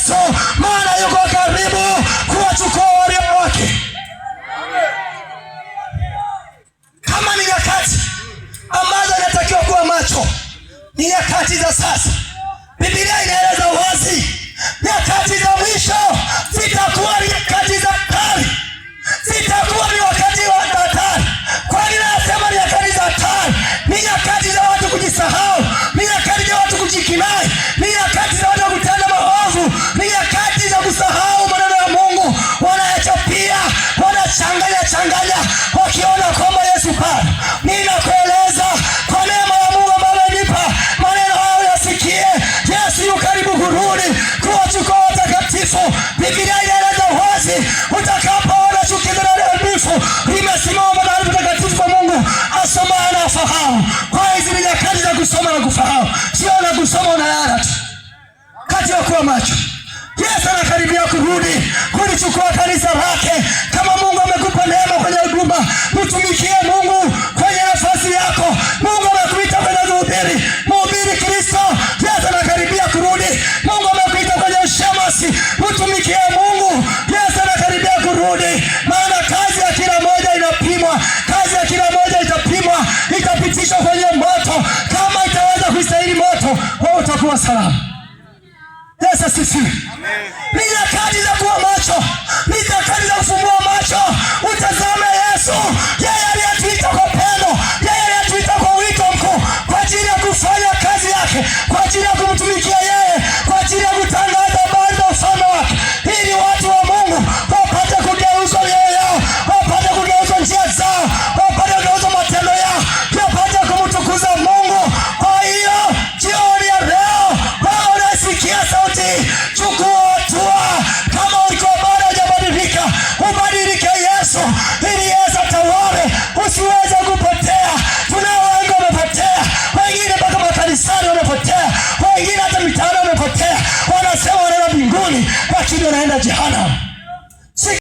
Yesu, maana yuko karibu kuwachukua walio wake. Kama ni nyakati ambazo inatakiwa kuwa macho, ni nyakati za sasa. Biblia inaeleza wazi, nyakati za mwisho zitakuwa ni nyakati za hatari, zitakuwa ni wakati wa hatari. Kwa nini nasema ni nyakati za hatari? Ni nyakati za watu kujisahau, ni nyakati za watu kujikinai, ni nyakati za watu kutenda maovu, ni nyakati za kusahau maneno ya Mungu, wanayachapia, wanachanganya changanya, wakiona kwamba Yesu bado. Ninakueleza kwa neema ya Mungu ambayo amenipa maneno hayo yasikie. Yesu yu karibu kurudi kuwachukua watakatifu. Biblia inaeleza wazi, utakapoona chukizo la uharibifu limesimama mahali patakatifu pa Mungu, asomaye na afahamu. Kwa hizi ni nyakati za kusoma na kufahamu, sio na kusoma unalala tu. Kati ya kuwa macho, Yesu anakaribia kurudi kulichukua kanisa lake. Kama Mungu amekupa neema kwenye huduma, mtumikie Mungu kwenye nafasi yako. Mungu amekuita kwenye kuhubiri, mhubiri Kristo. Yesu anakaribia kurudi. Mungu amekuita kwenye ushemasi, mtumikie Mungu. Yesu anakaribia kurudi, maana kazi ya kila moja inapimwa. Kazi ya kila moja itapimwa, itapitishwa kwenye moto. Kama itaweza kustahili moto, wewe utakuwa salama. Yesu asifiwe. Ni nyakati za kuwa macho, ni nyakati za kufumbua macho, utazame Yesu, yeye aliyetuita kwa pendo, yeye aliyetuita kwa wito mkuu, kwa ajili ya kufanya kazi yake, kwa ajili ya kumtumikia yeye, kwa ajili ya kutangaza habari za ufalme wake, ili watu wa Mungu wapate kugeuzwa mioyo yao, wapate kugeuzwa njia zao, wapate kugeuzwa matendo yao, wapate kumtukuza Mungu. Kwa hiyo jioni ya leo, wewe unasikia sauti, chukua hatua. Kama ulikuwa bado hujabadilika, ubadilike Yesu, ili Yesu atawale, usiweze kupotea. Tunao wengi wamepotea, wengine mpaka makanisani wamepotea, wengine hata mitaani wamepotea, wanasema wanaenda mbinguni, lakini wanaenda jehanamu.